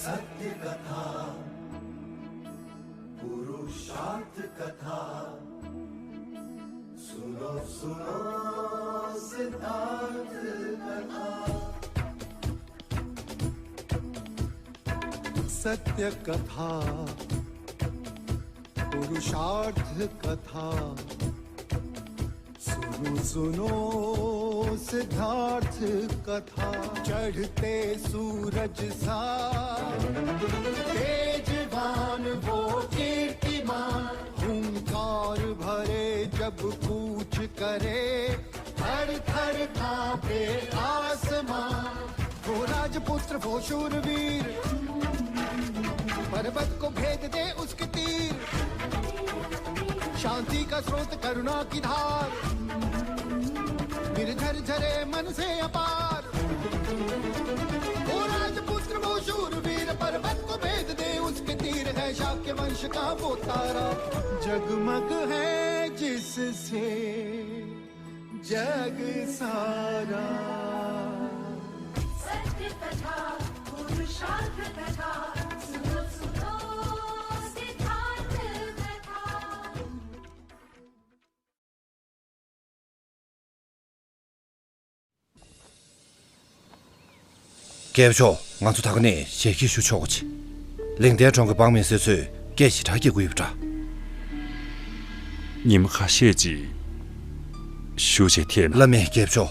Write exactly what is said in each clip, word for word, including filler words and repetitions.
सत्य कथा, पुरुषार्थ कथा। सुनो, सुनो, सिद्धार्थ कथा। सत्य कथा, पुरुषार्थ कथा। सुनो, सुनो, सिद्धार्थ कथा। चढ़ते सूरज सा तेजवान वो कीर्तिमान, हुंकार भरे जब कूच करे, थर थर कांपे आसमां। वो राजपुत्र, वो शूरवीर, पर्वत को भेद दे उसके तीर। शांति का स्रोत, करुणा की धार, निर्झर झरे मन से अपार। वो राजपुत्र, वो शूरवीर, पर्वत को भेद दे उसके तीर। है शाक्य वंश का वो तारा, जगमग है जिससे जग सारा। सत्य कथा, पुरुषार्थ कथा, सुनो, सुनो, सिद्धार्थ कथा। རྒྱལ་པོ་མཆོག་ང་ཚོ་ད་ག་ནས་ཞལ་གྱིས་ཞུ་ཆོག་གོ་ཆེ། ལིང་ཏའི་གྲོང་གི་འབངས་མི་སེར་ཚོས་སྐད་ཞེ་དྲག་རྒྱག་གི་ཡོད་པ་འདྲ། ཉི་མ་ཁ་ཤས་ཅིག་བཞུགས་བྱས་ཐད་ན། བླ་མེད་རྒྱལ་པོ་མཆོག་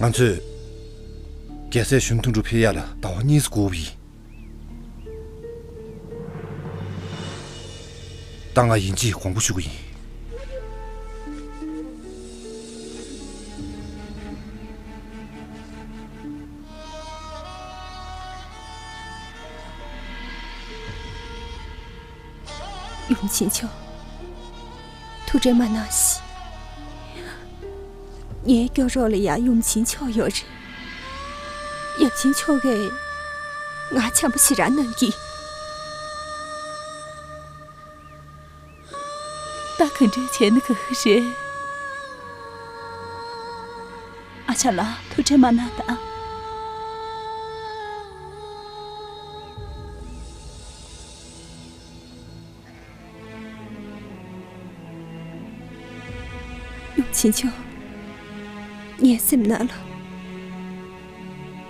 ང་ཚོས་རྒྱལ་སྲས་གཞོན་དུ་འགྲོ་ཕེབས་ཡ་ལ་ཟླ་བ་གཉིས་སུ་འགོར་བ་ཡིན། ད་ང་ཡིན་གཅིག་དགོངས་པ་ཞུ་གི་ཡིན། ཡུམ་ཆེན་མཆོག་ཐུགས་ཁྲལ་མ་གནང་ཞིག་ངའི་སྐྱོ་རོགས་ལ་ཡང་ཡུམ་ཆེན་མཆོག་ཡོད་རེད། ཡབ་ཆེན་མཆོག་གིས་ང་འཆམ་པོ་ཞེ་དྲག་གནང་གི། ད་ག་འདྲས་བྱས་ན་དགའ་གི་རེད། ཨ་ཅག་ལགས་ཐུགས་ཁྲལ་མ་གནང་དང་། ཡུམ་ཆེན་མཆོག་ངའི་སེམས་ནང་ལ་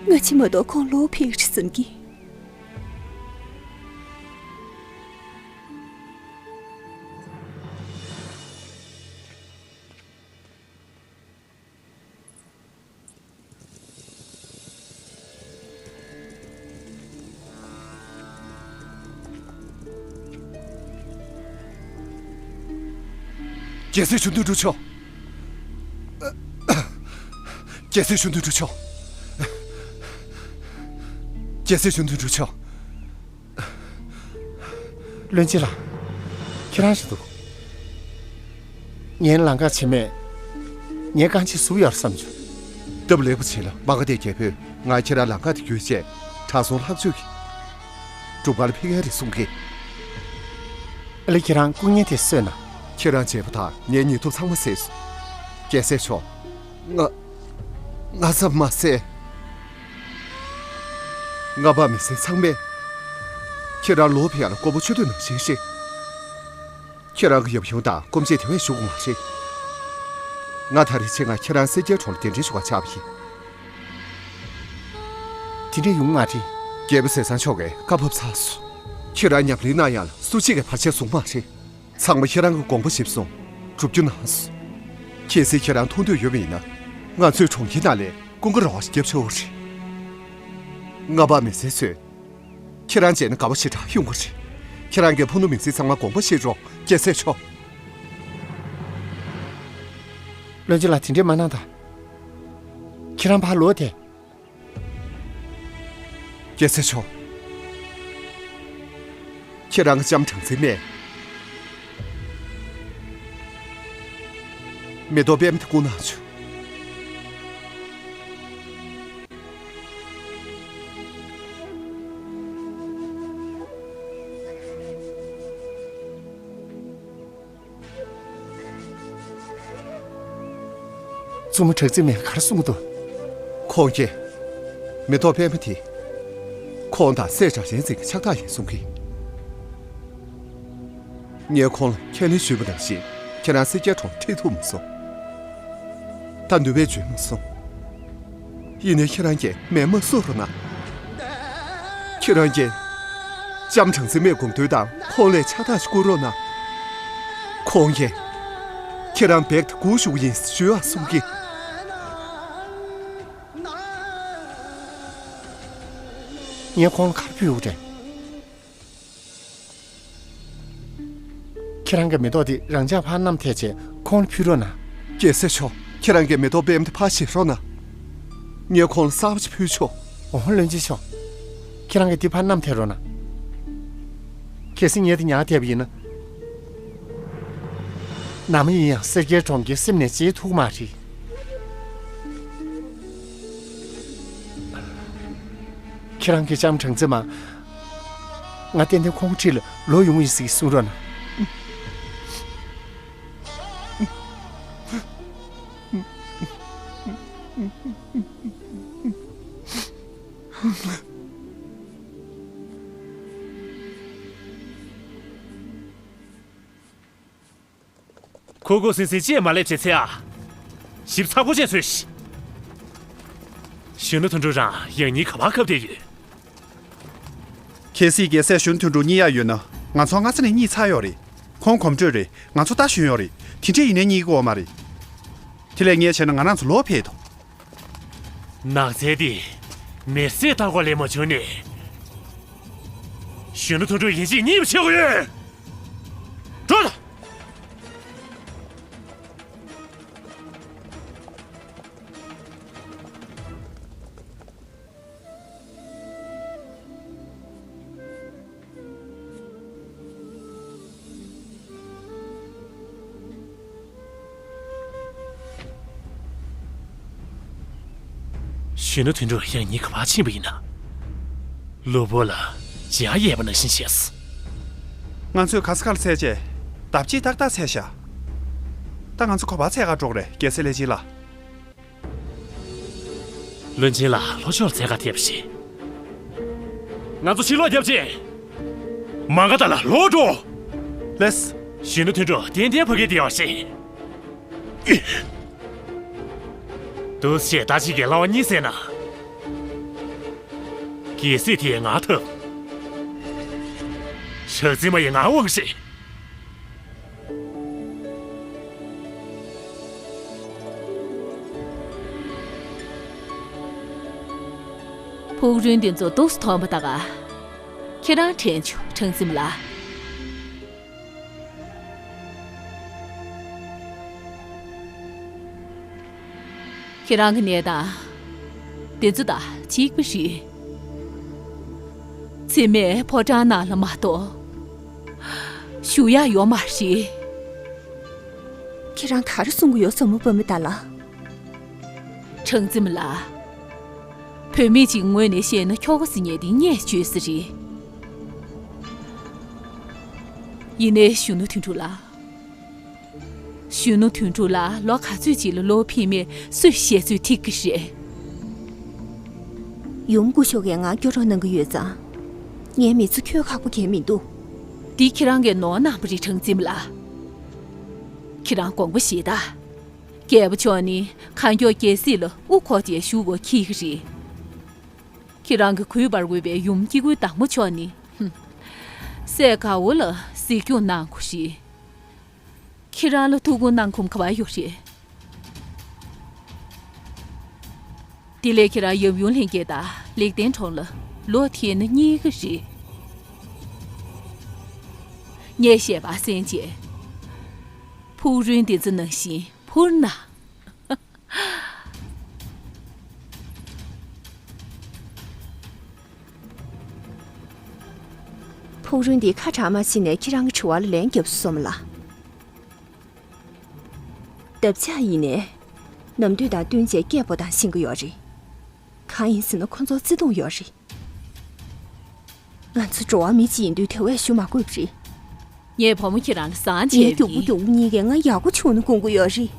སྔ་ཕྱི་མ་གཏོགས་ཁོང་ལོག་ཕེབས་རེད་བསམ་གི། རྒྱལ་སྲས་གཞོན་དུ་འགྲོ་ཆོག་རྒྱལ་སྲས་གཞོན་དུ་འགྲོ་ཆོག་རྒྱལ་སྲས་གཞོན་དུ་འགྲོ་ཆོག་བློན་ཆེན་ལགས། ཁྱེད་རང་ཞིག་འདུག་ངའི་ལམ་ཁ་ཕྱེ་མས། ངའི་རྐང་རྗེས་ཟུག་ཡོད་བསམ་བྱུང་། སྟབས་ལེགས་པོ་བྱས་ལ་མ་ག་དེ་རྒྱལ་པོས་ང་ཁྱེད་རང་ལམ་ཁ་དེ་བརྒྱུད་བྱས་དྲང་སྲོང་ལྷག་སྤྱོད་ཀྱི་སྒྲུབ་གར་ཕེབས་མཁན་རེད་གསུང་གི། ཨ་ལེ་ཁྱེད་རང་སྐུ་ངལ་དེ་གསོས་ན། ཁྱེད་རང་བྱས་པ་དང་ངའི་ཉེས་ཐོབ་ཚང་མ་སེལ་སོང་། རྒྱལ་སྲས་མཆོག་ང་ང་ཙམ་མ་ཟད། ང་པ་མི་སེར་ཚང་མས་ཁྱེད་རང་ལོག་ཕེབས་ཡག་ལ་མགོ་སྐོར་ཆུ་དུས་ནང་བཞིན་རེད། ཁྱེད་རང་གི་ཡབ་ཡུམ་དང་སྐུ་མཆེད་དེ་བས་བཞུགས་མ་རེད། ང་ད་རེས་ཆེད་མངགས་ཁྱེད་རང་སེར་སྐྱའི་གྲོང་ལ་གདན་འདྲེན་ཞུ་བར་བཅར་བ་ཡིན། དེ་འདྲ་ཡོང་མ་རེད། རྒྱལ་པོ་ཟས་གཙང་མཆོག་གིས་བཀའ་ཕབ་ཚར་སོང་། ཁྱེད་རང་ཉམས་ལེན་གནང་ཡག་ལ་སུ་གཅིག་གིས་བར་ཆད་བཟུང་མ་རེད། ཚང་མ་ཁྱེད་རང་གི་དགོངས་པ་གཞིར་བཟུང་སྒྲུབ་རྒྱུ་གནང་སོང་། གལ་སྲིད་ཁྱེད་རང་མཐོང་འདོད་ཡོད་པ་ཡིན་ན། ང་ཚོའི་གྲོང་ཁྱེར་ནང་ལ་ཀུན་དགའ་ར་བ་ཞིག་བརྒྱབ་ཆོག་རེད། ང་པ་མི་སེར་ཚོས་ཁྱེད་རང་མཇལ་ན་དགའ་པོ་ཞེ་དྲག་ཡོང་གི་རེད། ཁྱེད་རང་གིས་ཕུ་ནུ་མི་སེར་ཚང་མ་དགོངས་པ་བཞེས་རོགས། རྒྱལ་སྲས་མཆོག་བློན་ཆེན་ལགས་དེ་འདྲས་མ་གནང་དང་། ཁྱེད་རང་ཕར་ལོག་དེ། རྒྱལ་སྲས་མཆོག་ཁྱེད་རང་གི་ལྕམ་སྦྲང་རྩིའི་སྨན། མེ་ཏོག་པད་མ་དེ་བསྐུར་གནང་བྱུང་། བཙུན་མོ་སྦྲང་རྩིའི་སྨན་ག་རེ་གསུང་གི་འདུག་ཁོང་གིས་མེ་ཏོག་པད་མ་དེ། ཁོང་དང་སྲས་གྲགས་ཅན་འཛིན་གྱི་ཕྱག་རྟགས་ཡིན་གསུང་གི། ངས་ཁོང་ལ་ཁས་ལེན་ཞུས་པ་ནང་བཞིན་ཁྱེད་རང་སེར་སྐྱའི་གྲོང་ཁྲིད་ཐུབ་མ་སོང་། ད་ནུས་པས་འཇོན་མ་སོང་། ཡིན་ནའི་ཁྱེད་རང་གིས་མེ་མ་གསོད་རོགས་གནང་། ཁྱེད་རང་གིས་ལྕམ་གྲངས་འཛིན་མའི་དགོངས་དོན་དང་ཁོང་ལ་ཕྱག་རྟགས་ཤིག་བསྐུར་རོགས་གནང་། ཁོང་གིས་ཁྱེད་རང་བེག་ཏུ་སྒུག་བཞུགས་ཡིན་ཞུས་ཨ་གསུང་གི། ངས་ཁོང་ལ་ག་རེ་ཕུལ་དགོས་རེད། ཁྱེད་རང་གི་མེ་ཏོག་དེ་རང་འཇགས་ཕར་བསྣམས་ཐལ་བྱས་ཁོང་ལ་ཕུལ་རོགས་གནང་། རྒྱལ་སྲས་མཆོག་ཁྱེད་རང་གི་མེ་ཏོག་པད་མ་དེ་ཕར་བཞེས་རོགས་གནང་། ངས་ཁོང་ལ་གསར་པ་ཅིག་ཕུལ་ཆོག་འོ་བློན་ཆེན་མཆོག་ཁྱེད་རང་གིས་དེ་ཕར་བསྣམས་ཐལ་རོགས་གནང་། གལ་སྲིད་ངས་དེ་ཉར་ཐལ་བ་ཡིན་ན། ནམ་ཡིན་ཡང་སེར་སྐྱའི་གྲོང་ཁྱེར་སེམས་ནས་བརྗེད་ཐུབ་མ་རེད། ཁྱེད་རང་གིས་ལྕམ་གྲངས་འཛིན་མ། ང་ཏན་ཏན་ཁོང་ཁྲིད་ལ་ལོག་ཡོང་གི་ཡིན་ཟེར་གསུང་རོགས་གནང་། ཁུ་ཁུ་སིང་སིང་ཅིས་མ་ལས་བྱེད་ཚེ་ཨ། ཞིབ་ཚགས་པོ་བྱས་ཚོས་ཤིག་གཞོན་ནུ་དོན་གྲུབ་རང་ཡང་སྙིང་ག་པར་ཁབ་བསྡད་ཡོད། གལ་སྲིད་རྒྱལ་སྲས་གཞོན་ནུ་དོན་གྲུབ་རྙེད་ཡག་ཡོད་ན་ང་ཚོ་སྔ་ས་ནས་རྙེད་ཚར་ཡོད་རེད། ཁོང་གོམ་བགྲོད་རེད། ང་ཚོ་རྟ་ཞོན་ཡོད་རེད། དེ་འདྲས་ཡིན་ནའི་རྙེད་ཀྱི་ཡོད་མ་རེད། དེ་ལས་ངས་བྱས་ན་ང་རང་ཚོ་ལོག་ཕེབས་ཐུབ། ནགས་ཚལ་འདི་མི་སེར་ལྟ་སྐོར་ལས་མ་བྱུང་ནས། གཞོན་ནུ་དོན་གྲུབ་ཡིན་གཅིག་རྙེད་པ་བྱེད་དགོས་ཡོད། འགྲོ་དང་། གཞོན་ནུ་དོན་གྲུབ་ཡང་སྙིང་ག་པར་ཕྱིན་པ་ཡིན་ན། གློ་བུར་ལ་འཇའ་ཡལ་བ་ནང་བཞིན་བྱས་སོང་། ང་ཚོས་ག་ས་ག་ལ་བཙལ་བྱས། ལྡབ་གཅིག་ཏག་ཏག་བཙལ་བཞག་ད་ང་ཚོ་ག་པར་འཚོལ་ག་འགྲོ་གི་རེད། རྒྱལ་སྲས་ལྷས་བྱིན་ལགས། བློན་ཆེན་ལགས་ལྷོ་ཕྱོགས་ལ་འཚོལ་ག་ཐེབས་ཤིག་ང་ཚོ་ཕྱིར་ལོག་རྒྱབ་ཅིང་། མ་ག་དྷ་ལ་ལོག་འགྲོ། ལགས། གཞོན་ནུ་དོན་གྲུབ་ཏན་ཏན་ཕ་གིར་བསྡད་ཡོད་ཤིག་འདུག་སེ་བྱས་ད་ཅིག་གི་ལྷ་བ་གཉིས་ཟེར་ན། རྒྱལ་སྲས་དེས་ང་ཐུབ། གྲངས་འཛིན་མ་ཡིས་ང་དབང་ཤིག་ཕུག་རོན་འདི་ཚོ་ཏོག་ཙམ་མཐོང་བ་ད་ག་ཁྱེད་རང་དྲན་བྱུང་གྲངས་འཛིན་མ་ལགས། ཁྱེད་རང་གི་གནས་སྟངས་དེ་ཚོ་དང་གཅིག་པ་རེད། འཛིན་མའི་ཕོ་བྲང་ནང་ལ་མ་གཏོགས་བཞུགས་ཡག་ཡོད་མ་རེད། ཁྱེད་རང་ག་རེ་གསུང་གི་ཡོད། བཟང་མོ་བུ་མོ་ད་ལ། གྲངས་འཛིན་མ་ལགས། བུད་མེད་ཅིག་ངོས་ནས་བཤད་ན་ཁྱོ་ག་ཟེར་མཁན་དེ་བརྙས་བཅོས་ས་རེད། ཡིན་ནའི་གཞོན་ནུ་དོན་གྲུབ་ལགས། གཞོན་ནུ་དོན་གྲུབ་ལགས་ལོ་ག་ཚོད་ཅིག་ལ་ལོག་ཕེབས་མིན་སུས་བཤད་ཚོད་ཐིག་གི་རེད། ཡུམ་སྐུ་ཞབས་ཀྱིས་ང་སྐྱོབ་རོགས་གནང་གི་ཡོད་ཙང་། ངའི་མི་ཚེ་འཁྱོལ་ཁག་པོ་གང་ཡང་མི་འདུག་འདི་ཁྱེད་རང་གིས་ནོར་གནང་བ་རེད་གྲངས་འཛིན་མ་ལགས། ཁྱེད་རང་དགོངས་པ་བཞེས་དང་། རྒྱལ་པོ་མཆོག་ནི་གང་མགྱོགས་རྒྱལ་སྲིད་ལ་དབུ་འཁོར་ཏེ་བཞུགས་དགོས་འཁེལ་གྱི་རེད། ཁྱེད་རང་གིས་གུས་པར་འོས་པའི་ཡུམ་སྐྱེ་དགུའི་བདག་མོ་མཆོག་ནི། ཧུམ། སྲས་དགའ་བོ་ལ་གཟིགས་སྐྱོང་གནང་དགོས་རེད། ཁྱེད་རང་ལ་ཐུགས་ཁུར་གནང་ཁོམ་ག་པར་ཡོད་རེད། དེ་ལས་ཁྱེད་རང་ཡབ་ཡུམ་ལྷན་རྒྱས་དང་ལེགས་ལྡན་གྲོང་ལ་ལོག་ཐེབས་ན་རྙེད་ཀྱི་རེད། ངས་བཤད་པ་གསན་བྱས། ཕུག་རོན་འདི་ཚོ་ནང་བཞིན་འཕུར་ན། ཕུག་རོན་འདིས་ཁ་གྲག་མ་ཕྱིན་ནས་ཁྱེད་རང་གི་དྲི་བ་ལ་ལན་བརྒྱབ་སོང་སོམ་ལ། འདབ་ཆགས་ཡིན་ནའི། ནམ་དུས་དང་བསྟུན་བྱས་སྐད་འབོད་སྟངས་ཤེས་ཀྱི་ཡོད་རེད། གང་ཡིན་ཟེར་ན་ཁོ་ཚོར་བརྩེ་དུང་ཡོད་རེད། ང་ཚོ་འགྲོ་བ་མི་གཅིག་ཡིན་དུས་དེ་བས་ཞུ་མ་དགོས་པ་རེད། ངས་བུ་མོ་ཁྱེད་རང་ལ་བཟང་ངའི་བྱས་རྒྱུག་པོ་པ་རྒྱུག་པོ་གཉིས་ཀས་ང་ཡག་པོ་བྱུང་ན་དགོངས་ཀྱི་ཡོད་རེད།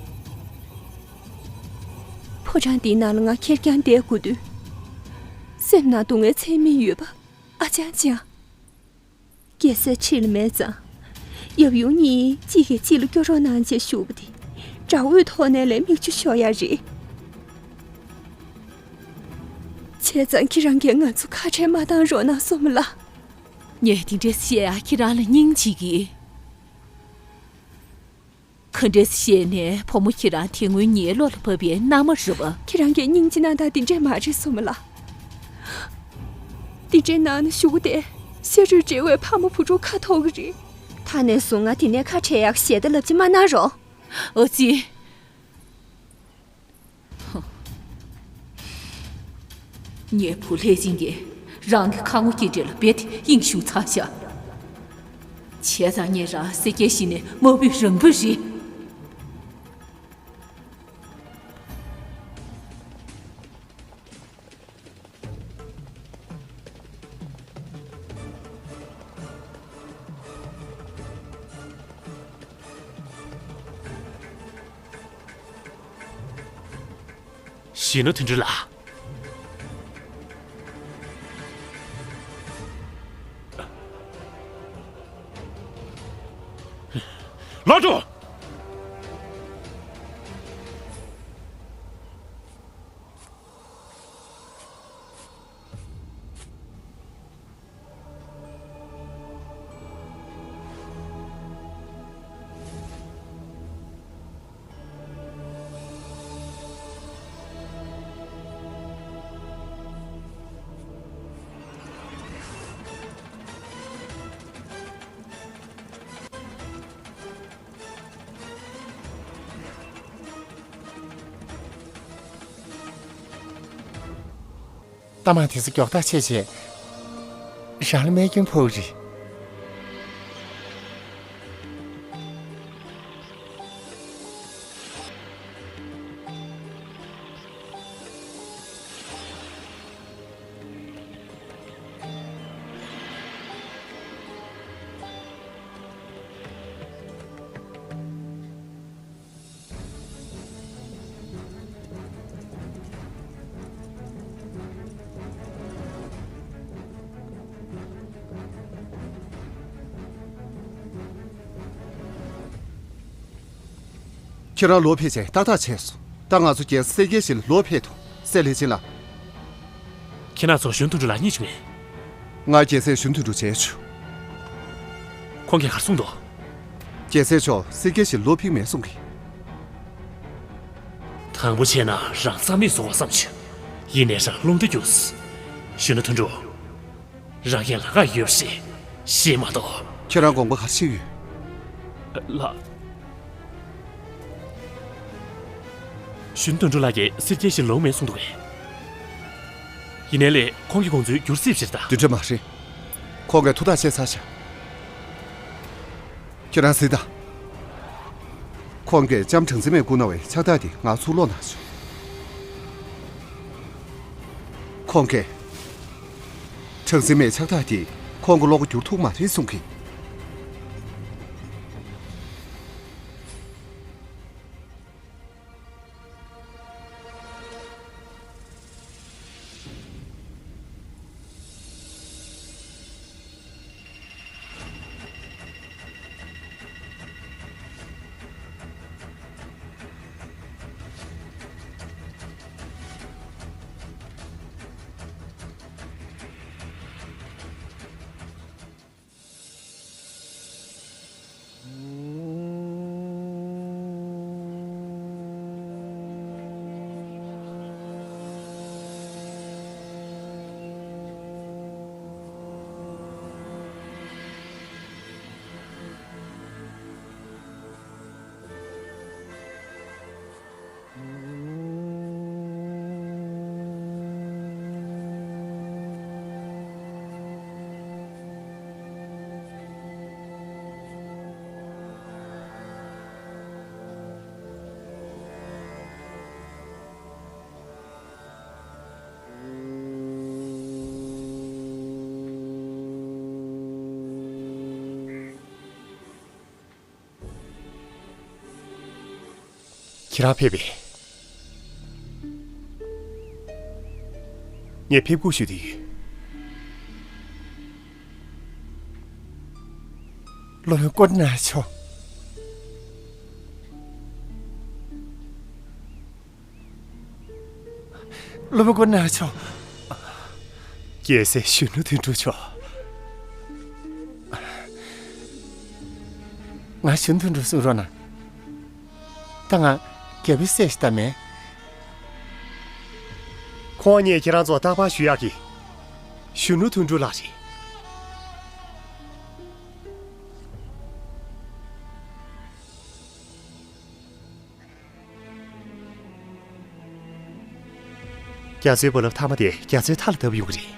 ཕོ་བྲང་འདིའི་ནང་ལ་ང་ཁེར་རྐྱང་བསྡད་དགོས་དུས། སེམས་ནང་སྡུག་བསྔལ་ཚད་མེད་ཡོད་པ། ཨ་ཅང་ཅང་། རྒྱལ་སྲས་ཁྲིད་ལ་མེད་ཙང་། ཡབ་ཡུམ་གཉིས་གཅིག་གིས་གཅིག་ལ་སྐྱོ་རོགས་གནང་བྱས་བཞུགས་པ་དེ། དགྲ་བོའི་ཐོག་ནས་ལས་མིག་ཆུ་ཤོར་ཡ་རེད། བྱས་ཙང་ཁྱེད་རང་གིས་ང་ཚོ་ཁ་བྲལ་མ་བཏང་རོགས་གནང་སོང་མ་ལགས། ངས་དེ་འདྲས་བཤད་ཡ་ཁྱེད་རང་ལ་སྙིང་རྗེ་གི། ག་འདྲས་བཤད་ནས་བུ་མོ་ཁྱེད་རང་དེ་སྔོན་ངའི་བློ་ལ་བབས་པའི་མནའ་མ་རེད་པ། ཁྱེད་རང་གིས་སྙིང་རྗེ་གནང་སྟངས་དེ་འདྲས་མ་རེད་སོང་མ་ལགས། དེ་འདྲས་གནང་ན་གཞུག་གུ་དེ་ཤ་རུས་འབྲེལ་བའི་ཕ་མ་བུ་ཕྲུག་ཁ་འཐོར་གི་རེད། ད་ནས་བཟུང་ང་དེ་ནས་ཁ་བྲལ་ཡག་ཞེ་ད་ལབ་ཀྱི་མ་གནང་རོགས། ཨོ་ཙི། ངའི་བུ་ལྷས་སྦྱིན་གྱིས་རང་གི་ཁ་ངོ་སྐྱེ་འདྲེ་ལ་རྦད་དེ་དབྱིངས་ཞུགས་ཚར་བཞག་བྱས་ཙང་ངས་རང་སེར་སྐྱའི་གཞི་ནས་མ་བུད་རང་བུད་རེད། གཞོན་ནུ་དོན་གྲུབ་ལགས། ལགས་སོ། རྟ་མང་དེ་ཚོ་མགྱོགས་ཐག་ཆོད་བྱས། རང་ལ་རྨས་སྐྱོན་ཕོག་གི་རེད། ཁྱེད་རང་ལོག་ཕེབས་བྱས་ཏག་ཏག་བྱས་སོང་། ད་ང་ཚོ་རྒྱལ་ས་སེར་སྐྱའི་གཞིས་ལ་ལོག་ཕེབས་ཐུབ། སྲས་ལྷས་སྦྱིན་ལགས། ཁྱེད་རང་ཚོ་གཞོན་དོན་གྲུབ་ལགས་རྙེད་བྱུང་ངས། ང་རྒྱལ་སྲས་གཞོན་དོན་གྲུབ་མཇལ་བྱུང་། ཁོང་གིས་ག་རེ་གསུངས་འདུག་རྒྱལ་སྲས་མཆོག་སེར་སྐྱའི་གཞིས་ལ་ལོག་ཕེབས་མེད་གསུང་གི། དང་པོ་བྱས་ན་རང་རྩ་མེད་བཟོ་བ་བསམ་བྱུང་། ཡིན་ནའི་རང་རླུང་རྟ་རྒྱུགས། གཞོན་ནུ་དོན་གྲུབ། རང་གི་ལ་ཁག་ཡོད་པ་ཞིག་ཤེས་མ་གཏོགས། ཁྱེད་རང་དགོངས་པ་ག་རེ་བཞེས་ཡོད། ལགས། གཞོན་དོན་གྲུབ་ལགས་ཀྱིས་སེར་སྐྱའི་གཞིས་ལ་ལོག་མེད་གསུངས་འདུག་གས། ཡིན་ནའི་ལས་ཁོང་གི་དགོངས་ཚུལ་འགྱུར་སྲིད་པ་ཞིག་རེད་ད། དེ་འདྲ་མ་རེད། ཁོང་གིས་ཐུགས་ཐག་བཅད་ཚར་བཞག་ཁྱེད་རང་གཟིགས་དང་། ཁོང་གིས་ལྕམ་གྲངས་འཛིན་མས་བསྐུར་གནང་བའི་ཕྱག་རྟགས་དེ་ང་ཚུར་སློག་གནང་བྱུང་། ཁོང་གིས། གྲངས་འཛིན་མའི་ཕྱག་རྟགས་དེ་ཁོང་གི་བློ་ཁོག་འགྱུར་ཐུབ་མ་རེད་གསུང་གི། ཁྱེད་རང་ཕེབས་པས། ངས་ཕེབས་སྒུག་ཞུ་བསྡད་ཡོད། སློབ་དཔོན་ཀོ་ཌི་ནཱ་ཡ་མཆོག་སློབ་དཔོན་ཀོ་ཌི་ནཱ་ཡ་མཆོག་རྒྱལ་སྲས་གཞོན་ནུ་དོན་གྲུབ་མཆོག་ང་གཞོན་དོན་གྲུབ་གསུང་རོགས་གནང་། ད་ང་རྒྱལ་པོའི་སྲས་ཤིག་ད་མེད། ཁོང་ངས་ཁྱེད་རང་ཚོ་རྟག་པར་ཞུ་ཡག་གི། གཞོན་ནུ་དོན་གྲུབ་ལགས་རེད། རྒྱ་མཚོའི་རྦ་རླབས་མཐའ་མ་དེ་རྒྱ་མཚོའི་མཐའ་ལ་བརྡབས་ཡོང་གི་རེད།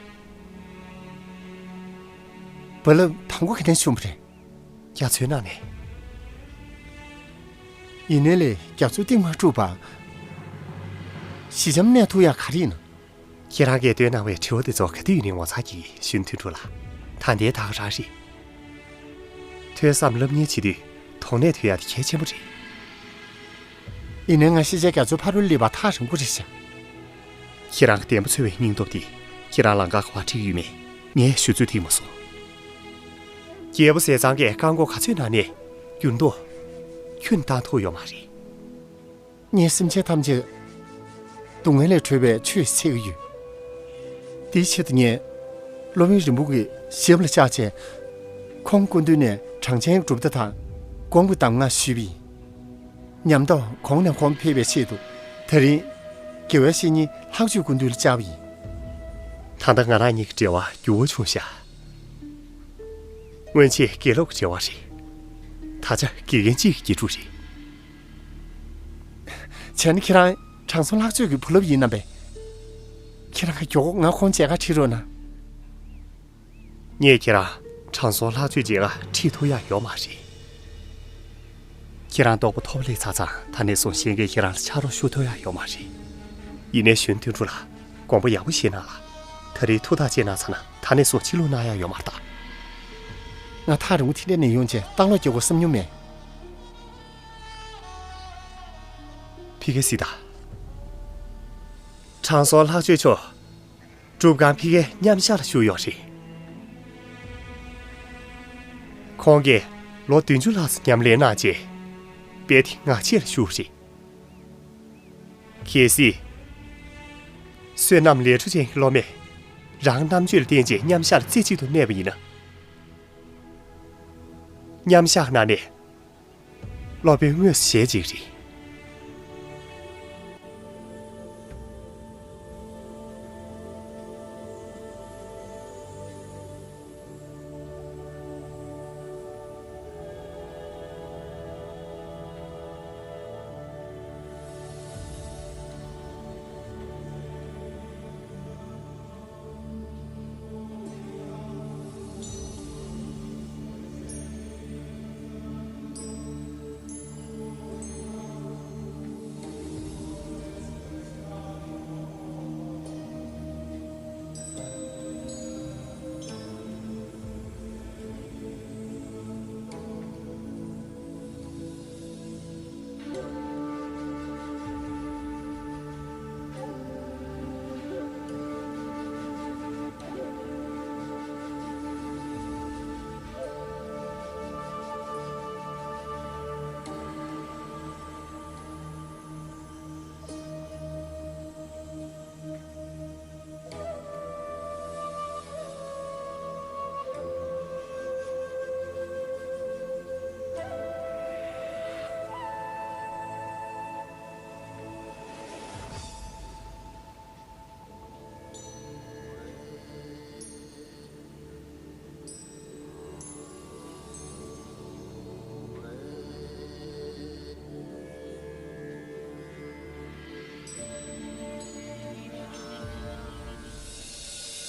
རྦ་རླབས་དང་པོ་ག་ནས་བྱུང་བ་རེད། རྒྱ་མཚོའི་ནང་ནས། ཡིན་ནའི་ལས་རྒྱ་མཚོའི་གཏིང་མ་དཀྲུགས་པར། ཞི་འཇམ་གནས་ཐུབ་ཡག་ག་རེ་ཡིན་ནམ། ཁྱེད་རང་གིས་བཏོན་གནང་བའི་དྲི་བ་དེ་ཚོ་ག་དུས་ཡིན་ནའི་ངོ་མཚར་གྱི་གཞོན་དོན་གྲུབ་ལགས། ད་ལྟའི་ད་ག་རང་རེད། ཐོས་བསམ་སློབ་གཉེར་བྱེད་དུས་དོགས་གནད་ཐོན་ཡག་དེ་གལ་ཆེན་པོ་རེད། ཡིན་ནའི་ང་ཤེས་བྱའི་རྒྱ་མཚོའི་ཕ་རོལ་སླེབས་པ་ཐག་རིང་པོ་རེད་ཤག་ཁྱེད་རང་གི་བདེན་པ་འཚོལ་བའི་སྙིང་སྟོབས་དེ་ཁྱེད་རང་ལང་ཀར་ག་པར་ཁྲིད་ཀྱི་ཡོད་མེད་ངས་ཞུ་ཚོད་ཐིག་མ་སོང་། རྒྱལ་པོ་ཟས་གཙང་གིས་བཀག་འགོག་ག་ཚོད་གནང་ནའི་འགྱུར་ལྡོག་ཁྱོན་བཏང་ཐུབ་ཡོད་མ་རེད། ངས་སེམས་ཅན་ཐམས་ཅད་སྡུག་བསྔལ་ལས་གྲོལ་བའི་ཆོས་འཚོལ་གྱི་ཡོད། དེའི་ཆེད་དུ་ངས་སློབ་དཔོན་རིན་པོ་ཆེའི་ཞབས་ལ་བཅར་བྱས། ཁོང་སྐུ་མདུན་ནས་གྲངས་ཅན་གྲུབ་མཐའ་དང་དགོངས་པའི་གདམས་ངག་ཞུས་པ་ཡིན། ཉམས་རྟོགས་གོང་ནས་གོང་འཕེལ་བའི་ཆེད་དུ་དེ་རིང་དགེ་བའི་བཤེས་གཉེན་ལྷག་སྤྱོད་སྐུ་མདུན་ལ་བཅར་བ་ཡིན། ད་ལྟ་ང་རང་གཉིས་ཀྱི་འབྲེལ་བ་འགྱུར་བ་བྱུང་ཤག་སྔོན་ཆད་དགེ་སློབ་ཀྱི་འབྲེལ་བ་རེད། ད་ཆ་དགེ་རྒན་གཅིག་གི་དགེ་ཕྲུག་རེད། བྱས་ན་ཁྱེད་རང་དྲང་སྲོང་ལྷག་སྤྱོད་ཀྱི་བུ་སློབ་ཡིན་ནམ་པས། ཁྱེད་རང་གི་མགྱོགས་པོ་ང་ཁོང་མཇལ་ཁ་ཁྲིད་རོགས་གནང་། ངས་ཁྱེད་རང་དྲང་སྲོང་ལྷག་སྤྱོད་མཇལ་ཁ་ཁྲིད་ཐུབ་ཡག་ཡོད་མ་རེད། ཁྱེད་རང་རྟོགས་པ་མཐོ་པོ་སླེབས་ཚར་ཙང་ད་ནས་བཟུང་གཞན་གྱིས་ཁྱེད་རང་ལ་ཕྱག་རོགས་ཞུ་ཐུབ་ཡག་ཡོད་མ་རེད། ཡིན་ནའི་གཞོན་དོན་གྲུབ་ལགས། དགོངས་པ་ཡག་པོ་བཞེས་གནང་ལ། ད་རེས་ཐུགས་ཐག་བཅད་གནང་ཚར་ན་ད་ནས་བཟུང་ཕྱིར་ལོག་གནང་ཡག་ཡོད་མ་རེད་ད། ང་ཐག་རིང་པོ་དེ་འདྲ་ནས་ཡོང་བྱས་ལྟ་ཀློག་རྒྱག་དགོས་བསམ་མྱོང་མེད། ཕ་གི་སི་ད། དྲང་སྲོང་ལྷག་སྤྱོད་མཆོག་སྒྲུབ་ཁང་ཕ་གིའི་མཉམ་བཞག་ལ་བཞུགས་ཡོད་རེད། ཁོང་གིས་ལོ་བདུན་ཅུ་ལྷག་ཙམ་ཉམས་ལེན་གནང་རྗེས། དཔལ་ལྡན་ངག་བཅད་ལ་བཞུགས་རེད། གལ་སྲིད། བསོད་ནམས་ལས་འཕྲོ་ཅན་གྱི་སློབ་མས་རང་རྣམ་དཔྱོད་ལ་བརྟེན་བྱས་མཉམ་བཞག་ལ་རྩེ་གཅིག་ཏུ་གནས་པ་ཡིན་ན། མཉམ་བཞག་ནང་ནས་སློབ་དཔོན་དངོས་སུ་ཞལ་གཅིག་རེད།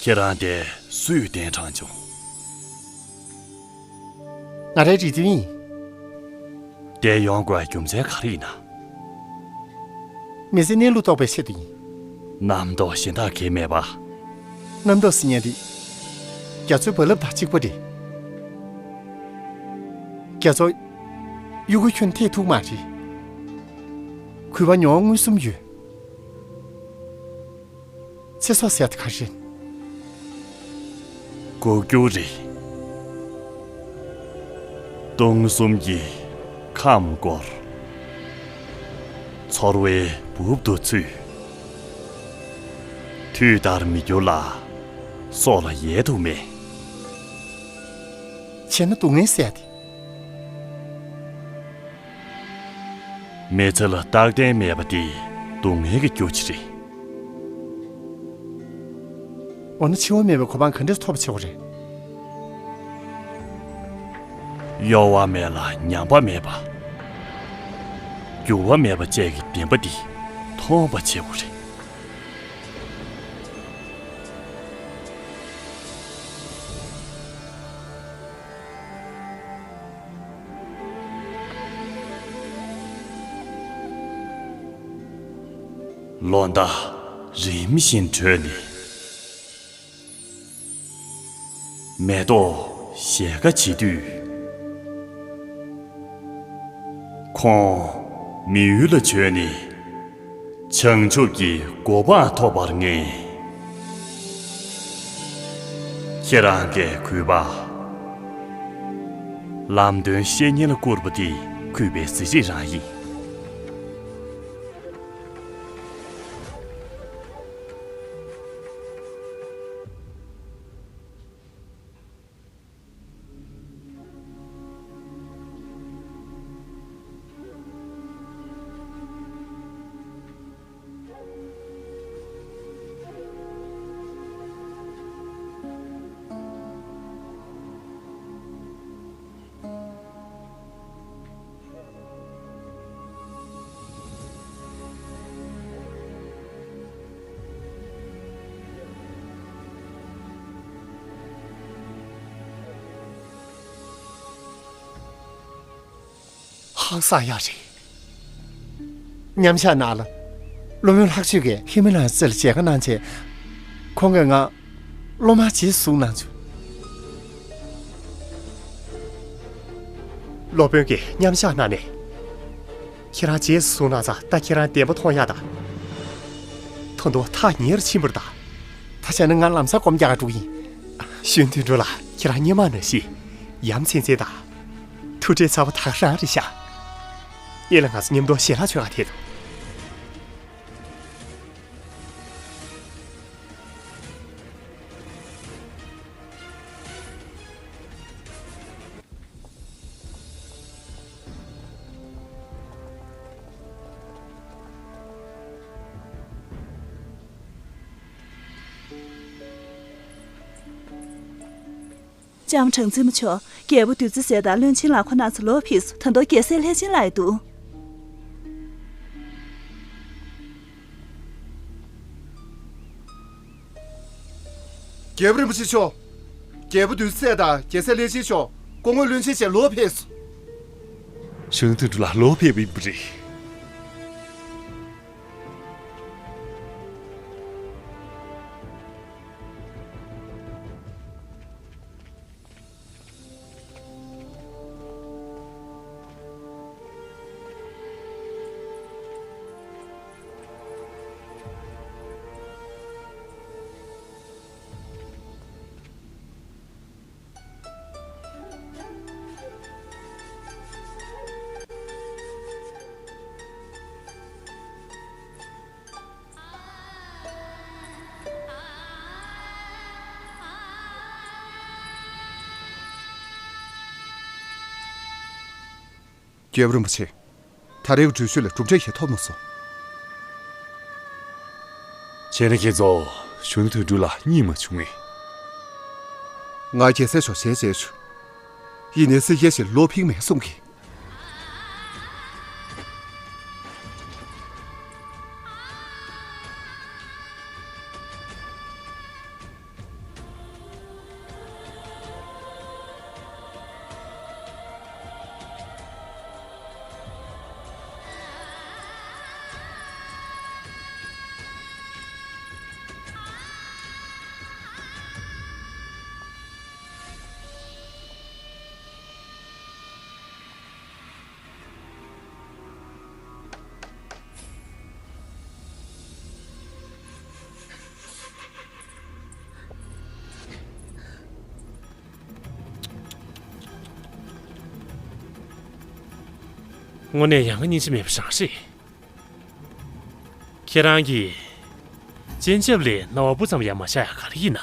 ཁྱེད་རང་དེ་སུས་གདན་དྲངས་བྱུང་། ང་རའི་རེ་འདུན་ཡིན། དེ་ཡོང་དགོས་རྒྱུ་མཚན་ག་རེ་ཡིན་ན། མི་ཚེ་གནས་ལུགས་རྟོགས་པའི་ཆེད་དུ་ཡིན། རྣམ་རྟོག་གཞན་དག་གས་མེད་པ། རྣམ་རྟོག་ཟེར་མཁན་དེ། རྒྱ་མཚོའི་རྦ་རླབས་དང་གཅིག་པ་རེད། རྒྱ་མཚོ། གཡུལ་སྒོའི་ཁྱོན་ཐེག་ཐུབ་མ་རེད། གུས་པ་མྱོང་བ་མངོན་སུམ་ཡོད། ཚེ་སྲོག་ཟེར་ཡག་དེ་ག་རེ་རེད། ལྐོག་གྱུར་རེད། སྟོང་གསུམ་གྱི་ཁམས་བསྐོར། ཚོར་བའི་སྦུབས་དུ་ཚུད། དུས་ལྟར་མི་འགྱུར་ལ། སྲོག་ལ་ཡལ་དུ་མེད། བྱས་ན་སྡུག་བསྔལ་ཟེར་ཡ་དེ། མི་ཚེ་ལ་རྟག་བརྟན་མེད་པ་དེ་སྡུག་བསྔལ་གྱི་རྒྱུ་ཅིག་རེད། འོ་ན་འཆི་བ་མེད་པའི་གོ་འཕང་ག་འདྲས་ཐོབ་པ་བྱེད་དགོས་རེད། གཡོ་བ་མེད་ལ་ཉམས་པ་མེད་པ། འགྱུར་བ་མེད་པ་བཅས་ཀྱི་བདེན་པ་འདི་མཐོང་བ་བྱེད་དགོས་རེད། ལོ་ཟླ་རིམ་བཞིན་བགྲོད་ནས། མེ་ཏོག་ཞལ་དཀར་བྱེད་དུས། ཁོང་མི་ཡུལ་ལ་བྱོན་ནས། བྱང་ཆུབ་ཀྱི་གོ་འཕང་ཐོབ་པར་ངེས། ཁྱེད་རང་གིས་གུས་པ། ལམ་སྟོན་བཤེས་གཉེན་ལ་བསྐུར་བ་འདི་གུས་པའི་གཟི་བརྗིད་རང་ཡིན། ཧང་སང་ཡག་རེད། མཉམ་བཞག་ནང་ལ། སློབ་དཔོན་ལྷག་སྤྱོད་ཀྱིས་ཧི་མ་ལ་ཡའི་རྩེ་ལ་མཇལ་ཁ་གནང་རྗེས། ཁོང་གིས་ང་སློབ་མར་རྗེས་སུ་བཟུང་གནང་བྱུང་། སློབ་དཔོན་གྱིས་མཉམ་བཞག་གནང་ནས། ཁྱེད་རང་རྗེས་སུ་བཟུང་གནང་ཙང་ད་ཁྱེད་རང་བདེན་པ་མཐོང་ཡག་དང་། ད་དུང་ཐག་ཉེ་རུ་ཕྱིན་པར་གདའ། ད་བྱས་ན་ང་ལམ་སང་སྒོམ་རྒྱག་ག་འགྲོ་གི་ཡིན། གཞོན་དོན་གྲུབ་ལགས། ཁྱེད་རང་སྔོན་མ་ནང་བཞིན་ཡ་མཚན་ཅན་དང་། ཐུགས་ཁྲལ་ཚ་པོ་ད་ག་རང་རེད་ཤག། གཉིས་ལ་ང་ཚོ་མཉམ་དུ་ཞལ་ལག་མཆོད་ག་ཐད་དོ། ལྕམ་དྲང་འཛིན་མ་མཆོག། རྒྱལ་པོ་བདུད་རྩི་ཟས་དང་བློན་ཆེན་ལགས་ཁོ་ན་ཚོ་ལོག་ཕེབས་སོང་། ད་དུང་རྒྱལ་སྲས་ལྷས་བྱིན་ལགས་ཡང་འདུག། རྒྱལ་པོ་རིན་པོ་ཆེ་མཆོག། རྒྱལ་པོ་བདུད་རྩི་ཟས་དང་རྒྱལ་སྲས་ལྷས་བྱིན་མཆོག། སྐུ་ངོ་བློན་ཆེན་བཅས་ལོག་ཕེབས་སོང་། གཞོན་ནུ་དོན་གྲུབ་ལགས་ལོག་ཕེབས་པ་ཡིན་པ་རེད། རྒྱལ་པོ་རིན་པོ་ཆེ། ད་རེས་ཀྱི་འགྲུལ་བཞུད་ལ་གྲུབ་འབྲས་ཞིག་ཐོབ་མ་སོང་། བྱས་ན་ཁྱེད་ཚོ་གཞོན་ནུ་དོན་གྲུབ་ལ་རྙེད་མ་བྱུང་ངས། ང་རྒྱལ་སྲས་མཆོག་ཞལ་མཇལ་བྱུང་། ཡིན་ནའི་སྲིད་རྒྱལ་ཞིག་ལོག་ཕེབས་མེད་གསུང་གི། དངོས་གནས་ཡ་ང་སྙིང་རྗེ་མེད་པ་རང་རེད། ཁྱེད་རང་གིས་སྤྱན་ཆབ་ལས་རྣ་བ་སྤུ་ཙམ་ཡང་མ་བཞག་ཡ་ག་རེ་ཡིན་ན།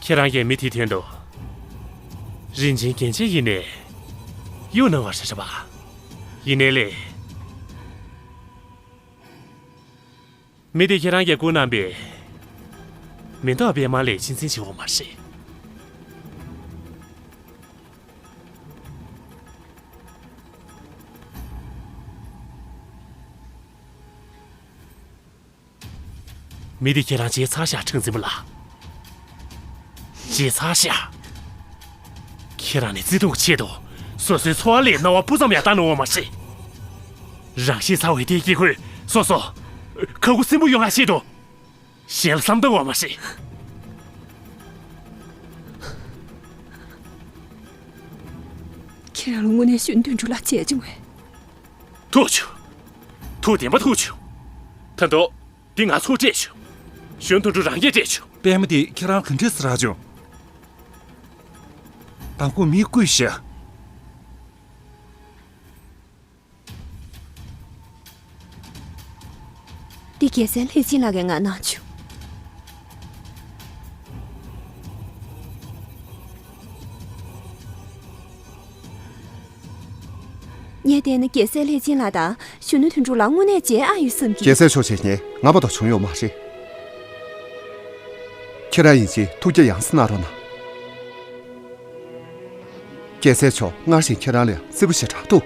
ཁྱེད་རང་གིས་མི་དེའི་དོན་དུ་རིན་ཆེན་རྒྱན་ཆ་ཡིན་ནའི་གཡུག་གནང་བ་རེད་པ། ཡིན་ནའི་ལས། མི་དེ་ཁྱེད་རང་གིས་བསྐུར་གནང་པའི་མེ་ཏོག་པད་མ་ལས་གཅེས་འཛིན་བྱེད་དགོས་མ་རེད། མི་དེ་ཁྱེད་རང་བརྗེད་ཚར་ཤག་ཁྲག་འཛིན་པ་ལགས། བརྗེད་ཚར་ཤག་ཁྱེད་རང་ནི་བརྩེ་དུང་གི་ཆེད་དུ་སོ་སོའི་འཚོ་བ་ལས་རྣ་བ་སྤུ་ཙམ་ཡང་བལྟ་གནང་བ་མ་རེད། རང་ཤི་ཚར་བའི་དེའི་དཀྱིལ་འཁོར་སོ་སོ་ཁ་ཁུ་སིམ་པོ་ཡོང་ཡ་ཆེད་དུ་གཞན་ལ་བསམ་བཏང་བ་མ་རེད། ཁྱེད་རང་ལ་དངོས་གནས་གཞོན་དོན་གྲུབ་ལ་བྱས་བྱུང་བས། ཐུགས་རྗེ་ཆེ། ཐུགས་བདེན་པ་ཐུགས་རྗེ་ཆེ། ད་དུང་འདི་ང་ཚོས་སྤྲད་ཆོག་གཞོན་དོན་གྲུབ་རང་གིས་སྤྲད་ཆོག་པད་མ་འདི་ཁྱེད་རང་ག་འདྲས་སེ་རག་བྱུང་། དང་པོ་མིས་བརྐུས་ཤག་འདི་རྒྱལ་སྲས་ལྷས་བྱིན་ལགས་ཀྱིས་ང་གནང་བྱུང་། ངས་བལྟས་ན་རྒྱལ་སྲས་ལྷས་བྱིན་ལགས་དང་གཞོན་ནུ་དོན་གྲུབ་ལགས་དངོས་གནས་མཇལ་ཨ་ཡོད་བསམ་གྱི། རྒྱལ་སྲས་མཆོག་མཇལ་མཁན་ང་མ་གཏོགས་བྱུང་ཡོད་མ་རེད། ཁྱེད་རང་ཡིན་ཕྱིན་ཐུགས་རྒྱ་ཡངས་སེ་གནང་རོགས་གནང་། རྒྱལ་སྲས་མཆོག་སྔར་བཞིན་ཁྱེད་རང་ལ་བརྩེ་པོ་ཞེ་དྲག་འདུག་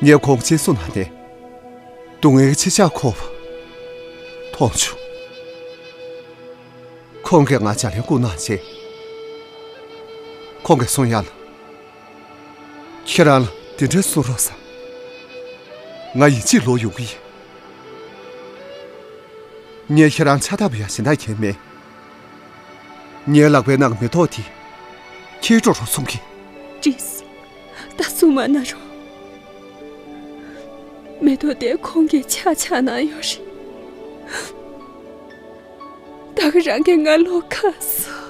ངས་ཁོང་མཇལ་སོང་ན་ནས་སྡུག་བསྔལ་གྱི་ཕྱི་ཤ་ཁོག་པ་མཐོང་བྱུང་། ཁོང་གིས་ང་ལྗགས་ལན་བསྐུར་གནང་རྗེས། ཁོང་གིས་གསུང་ཡ་ལ། ཁྱེད་རང་ལ་འདི་འདྲ་གསུང་རོགས་ཟེར། ང་ཡིན་ཕྱིན་ལོག་ཡོང་གི་ཡིན། ངས་ཁྱེད་རང་ཕྱག་བཏབ་ཡ་གཞན་དག་གང་ཡང་མེད། ངའི་ལག་པའི་ནང་གི་མེ་ཏོག་དེ་ཁྱེར་འགྲོ་རོགས་གསུང་གི། ཅིས། ད་གསུང་མ་གནང་རོགས། མེ་ཏོག་དེ་ཁོང་གིས་ཕྱག་ཕྱག་གནང་ཡོད་རེད། ད་ག་རང་གིས་ང་ལོག་ཁ་གསོ།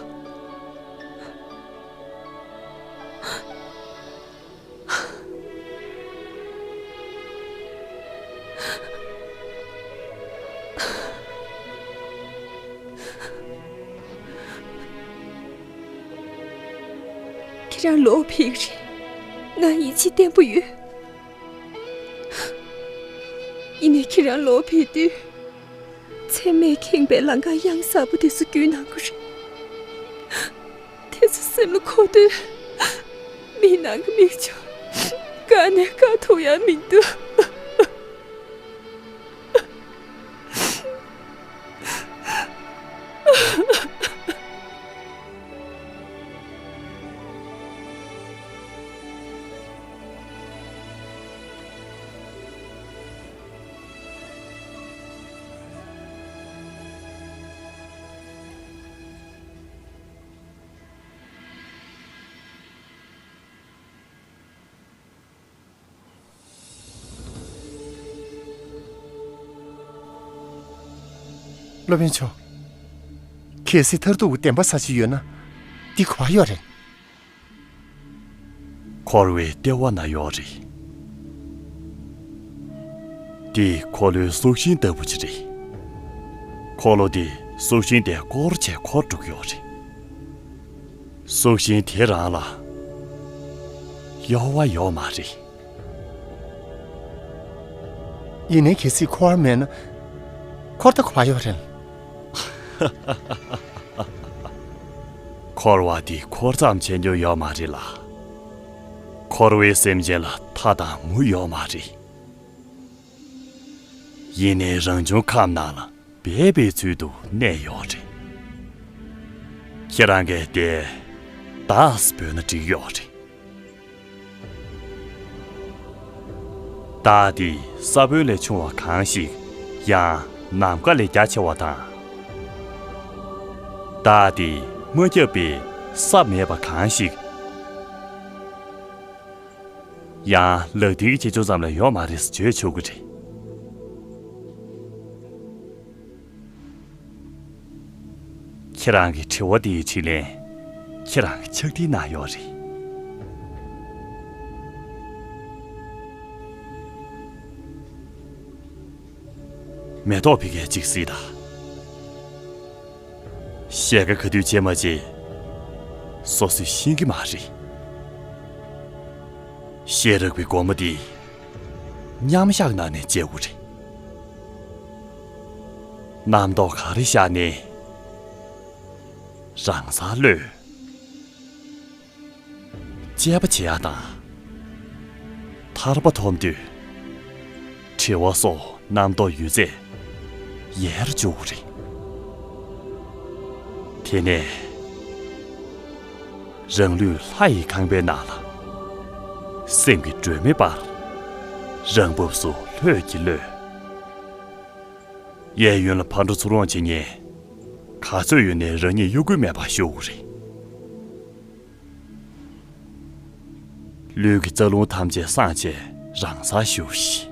ཁྱེད་རང་ལོག་ཕེབས་རེད། ང་ཡིད་ཆེས་བརྟན་པོ་ཡོད། ཡིན་ནའི་ཁྱེད་རང་ལོག་ཕེབས་དུས། མཚན་མོས་ཁེངས་པའི་ལམ་ཁ་གཡང་གཟར་པོ་དེ་ཚོ་བརྒྱུད་གནང་དགོས་རེད། དེ་ཚོ་སེམས་ལ་འཁོར་དུས། མིག་ནང་གི་མིག་ཆུ་བཀག་ནས་བཀག་ཐུབ་ཡ་མི་འདུག་སློབ་དཔོན་མཆོག་གལ་སྲིད་མཐར་ཐུག་གི་བདེན་པ་གསལ་གྱི་ཡོད་ན། འདི་ག་པར་ཡོད་རེད། འཁོར་བའི་ལྟེ་བ་ན་ཡོད་རེད། འདི་འཁོར་ལོའི་གཟུགས་ཤིང་ལྟ་བུ་ཅིག་རེད། འཁོར་ལོ་འདིས་གཟུགས་ཤིང་དེ་བསྐོར་བྱས་འཁོར་འགྲོ་གི་ཡོད་རེད། གཟུགས་ཤིང་དེ་རང་ལ་གཡོ་བ་ཡོད་མ་རེད། ཡིན་ནའི་གལ་སྲིད་འཁོར་བ་མེད་ན། འཁོར་ད་ག་པར་ཡོད་རེད། འཁོར་བ་འདི་འཁོར་ཙམ་བྱེད་རྒྱུ་ཡོད་མ་རེད་ལ། འཁོར་བའི་སེམས་ཅན་ལ་མཐའ་དང་མུ་ཡོད་མ་རེད། ཡིན་ནའི་རང་བྱུང་ཁམས་ནང་ལ་སྦས་པའི་ཚུལ་དུ་གནས་ཡོད་རེད། ཁྱེད་རང་གིས་དེ་བདག་ཟེར་འབོད་ན་འགྲིག་ཡོད་རེད། བདག་དེ་ས་བོན་ལས་ཆུང་བ་གང་ཞིག་ཡང་ནམ་མཁའ་ལས་རྒྱ་ཆེ་བ་དང་། བདག་དེ་མ་ཁྱབ་པའི་ས་མེད་པ་གང་ཞིག་ཡང་ལག་མཐིལ་གྱི་ཆེ་ཆུང་ཙམ་ལས་ཡོད་མ་རེད་ཟེར་བརྗོད་ཆོག་གི་རེད། ཁྱེད་རང་གི་དྲི་བ་དེའི་དྲིས་ལན་ཁྱེད་རང་གི་ཕྱག་བྲིས་ནང་ཡོད་རེད། མེ་ཏོག་ཕ་གིར་ཅིག་གཟིགས་དང་། ཞལ་ཁ་ག་དུས་བྱེད་མ་བྱེད་སོ་སོས་ཤེས་ཀྱི་མ་རེད། ཤེས་རིག་པའི་སྒོ་མོ་འདི་མཉམ་བཞག་ནང་ནས་འབྱེད་དགོས་རེད། རྣམ་རྟོག་ག་རེ་བཞག་ནས་རང་སར་གློད། དཔྱད་པ་བྱེད་ཡག་དང་། ཐར་པ་ཐོབ་དུས་དྲི་བ་སོགས་རྣམ་རྟོག་ཡོད་ཚད་ཡལ་འཇུག་རེད། དེ་ནས་རང་ལུས་ལྷ་ཡི་ཁང་པའི་ནང་ལ་སེམས་ཀྱི་སྒྲོན་མེ་སྤར། རང་བབས་སུ་ལྷོད་ཀྱིས་གློད། གཡས་གཡོན་ལ་ཕར་འགྲོ་ཚུར་འོང་བྱེད་མཁན་ག་ཚོད་ཡོད་ནའི་རང་ཉིད་གཡོ་འགུལ་མེད་པར་བཞུགས་དགོས་རེད། ལུས་ཀྱི་རྩ་རླུང་ཐམས་ཅད་སངས་བྱས་རང་སར་བཞུགས་ཤིག།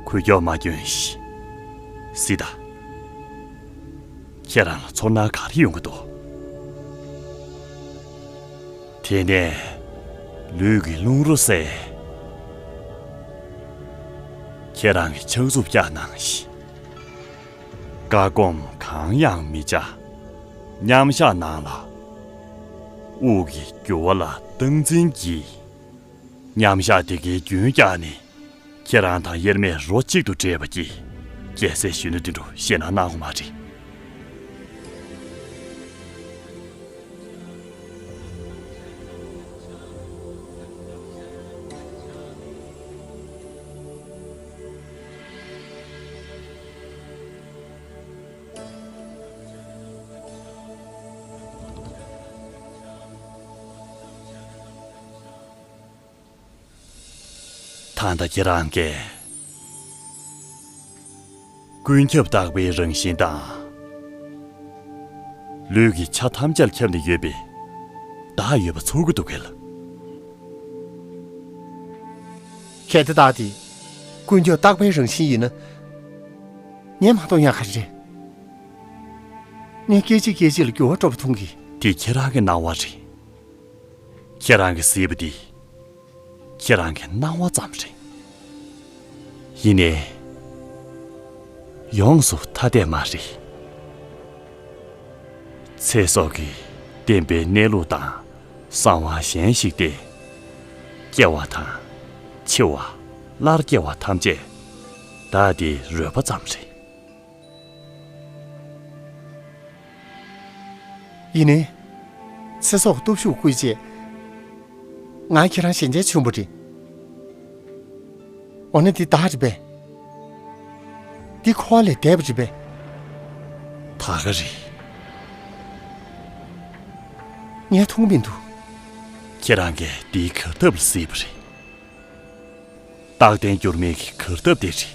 འགུལ་སྐྱོད་མ་སྐྱོན་ཞིག། གཟིགས་དང་། ཁྱེད་རང་ལ་ཚོར་སྣང་ག་རེ་ཡོང་གི་འདུག། དེ་ནས་ལུས་ཀྱི་རླུང་རོ་བསལ། ཁྱེད་རང་གི་ཕྱག་མཛུབ་བཀྱག་གནང་ཞིག། བཀའ་སྒོམ་གང་ཡང་མི་བྱ། མཉམ་བཞག་ནང་ལ་དབུགས་ཀྱི་རྒྱུ་བ་ལ་སྟངས་འཛིན་གྱིས། མཉམ་བཞག་དེ་གའི་རྒྱུན་བསྐྱངས་ནས་ཁྱེད་རང་དང་དབྱེར་མེད་རོ་གཅིག་ཏུ་འདྲེས་པ་གྱིས་རྒྱལ་སྲས་གཞོན་ནུ་དེ་འདྲ་ཞེད་སྣང་གནང་དགོས་མ་རེད། ད་ལྟ་ཁྱེད་རང་གིས་ཀུན་ཁྱབ་རྟག་པའི་རང་བཞིན་དང་། ལུས་ཀྱི་ཆ་ཐམས་ཅད་ཁྱབ་ནས་ཡོད་པའི་བདག་ཡོད་པ་ཚོར་གྱི་འདུག་གས། གལ་ཏེ་བདག་དེ་ཀུན་ཁྱབ་རྟག་པའི་རང་བཞིན་ཡིན་ན། ངས་མ་གཏོགས་ཡང་ག་རེ་རེད། ངས་སྐད་ཅིག་སྐད་ཅིག་ལ་འགྱུར་བ་འགྲོ་བ་མཐོང་གི། དེ་ཁྱེད་རང་གི་སྣང་བ་རེད། ཁྱེད་རང་གིས་གཟིགས་པ་འདི་ཁྱེད་རང་གི་སྣང་བ་ཙམ་རེད། ཡིན་ནའི་ཡོངས་སུ་ཐ་དད་མ་རེད། ཚེ་སྲོག་གིས་བརྟེན་པའི་གནས་ལུགས་དང་གསང་བ་གཞན་ཞིག་སྟེ། སྐྱེ་བ་དང་། འཆི་བ། སླར་སྐྱེ་བ་ཐམས་ཅད་བདག་དེའི་རོལ་པ་ཙམ་རེད། ཡིན་ནའི། ཚེ་སྲོག་སྟོབས་ཤུགས་བསྐུལ་རྗེས། ང་ཁྱེད་རང་ཞལ་མཇལ་བྱུང་བ་རེད། འོ་ན་འདི་བདག་རེད་པས། འདི་འཁོར་བ་ལས་འདས་པ་རེད་པས། ད་ག་རེད། ངས་མཐོང་མི་འདུག། ཁྱེད་རང་གིས་འདིའི་གར་ཐབས་ལ་གཟིགས་པ་རེད། རྟག་བརྟན་འགྱུར་མེད་ཀྱི་གར་ཐབས་དེ་རེད།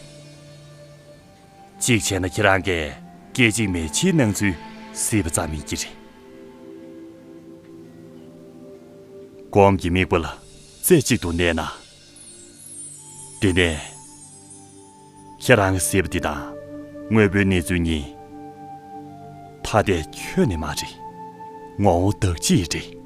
གཅིག་བྱས་ན་ཁྱེད་རང་གིས་སྐད་ཅིག་མའི་ཕྱིའི་སྣང་ཚུལ་གཟིགས་པ་ཙམ་ཡིན་གྱི་རེད། སྒོམ་གྱི་དམིགས་པ་ལ་རྩེ་གཅིག་ཏུ་གནས་ན། དེ་ནས་ཁྱེད་རང་གིས་གཟིགས་པ་འདི་དང་དངོས་པོའི་གནས་ཚུལ་གཉིས་ཐ་དད་ཁྱོན་ནས་མ་རེད། ངོ་བོ་དག་གཅིག་རེད།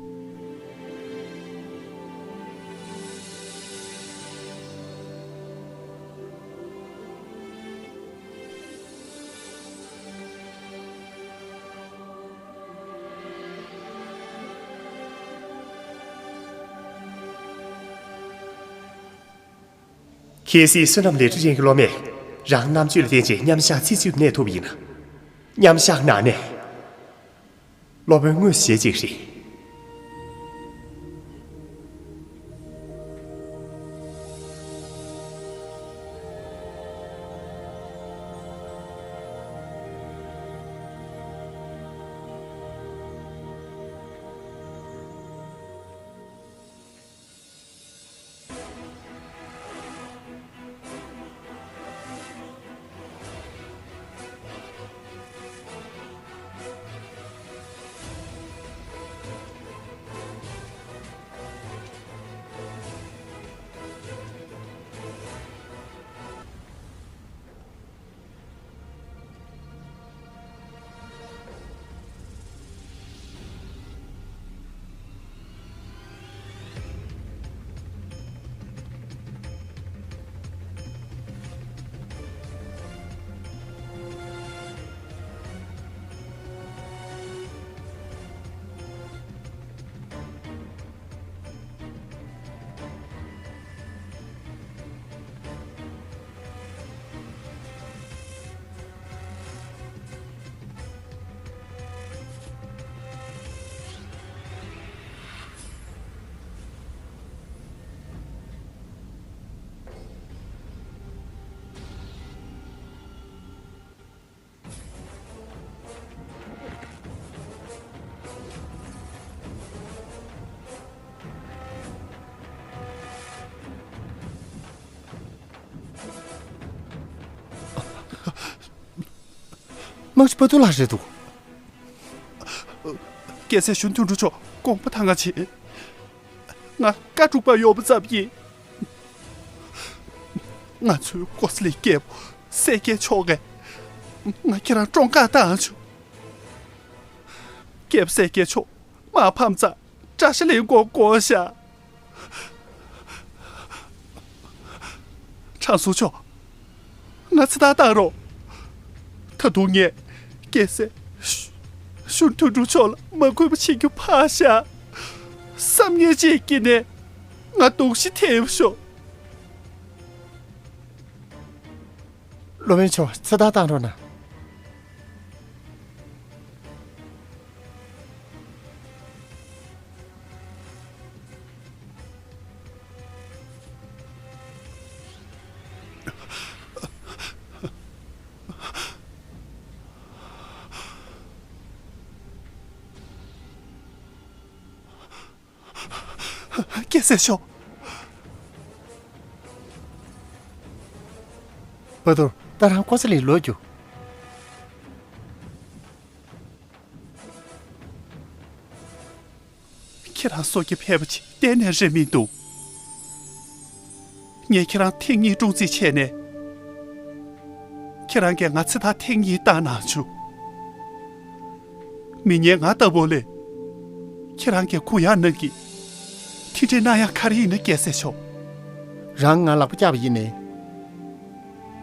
ཁྱེད་སྲིད་བསོད་ནམས་ལས་འབྲས་ཅན་གྱི་སློབ་མས་རང་རྣམ་དཔྱོད་ལ་བརྟེན་བྱས་མཉམ་བཞག་ཚེ་གཅིག་ཏུ་གནས་ཐུབ་པ་ཡིན་ན། མཉམ་བཞག་ནང་ནས། སློབ་དཔོན་དངོས་སུ་ཞལ་གཅིག་རེད། དམག་སྤྱི་པ་ཏུ་ལགས་རེད་འདུག། རྒྱལ་སྲས་གཞོན་དུད་འགྲོ་མཆོག་དགོངས་པ་དྭངས་པ་བྱེད། ང་བཀའ་སྒྲུབ་པར་ཡོང་བ་ཙམ་ཡིན། ང་ཚོའི་ཀོ་ས་ལི་རྒྱལ་པོ་སེར་སྐྱའི་ཕྱོགས་ཀས་ང་ཁྱེད་རང་བཀྲོངས་བཀའ་བཏང་བྱུང་། རྒྱལ་པོ་སེར་སྐྱའི་ཕྱོགས་དམག་ཕམ་ཙང་དགྲ་ཤ་ལེན་དགོས་དགོངས་བཞག། དྲང་སྲོང་མཆོག། ང་ཚེ་ཐར་བཏང་རོགས། ད་དུང་ངས་རྒྱལ་སྲས་གཞོན་དུད་འགྲོ་མཆོག་ལ་མ་གུས་པ་བྱེད་རྒྱུ་ཕར་བཞག། བསམ་ངན་ཅིག་བགྱིས་ནས་ང་སྡུག་ཤི་ཐེབས་ཤོག། སློབ་དཔོན་མཆོག། ཚེ་ཐར་བཏང་རོགས་གནང་། རྒྱལ་སྲས་མཆོག། པ་ཏུར། ད་རང་ཀོ་ས་ལིར་ལོག་རྒྱུགས། ཁྱེད་རང་སྲོག་གི་ཕལ་པ་ཅིག་གཏན་ནས་རེད་མི་འདུག། ངས་ཁྱེད་རང་ཐེངས་གཉིས་བཀྲོངས་རྩིས་བྱས་ནས། ཁྱེད་རང་གིས་ང་ཚེ་ཐར་ཐེངས་གཉིས་བཏང་གནང་བྱུང་། མི་ངན་ང་ལྟ་བུ་ལ་ཁྱེད་རང་གིས་གུ་ཡངས་གནང་གི། དེ་འདྲའི་གནང་ཡག་ག་རེ་ཡིན་ན། རྒྱལ་སྲས་མཆོག། རང་ང་ལག་པ་བཀྱགས་པ་ཡིན་ནའི།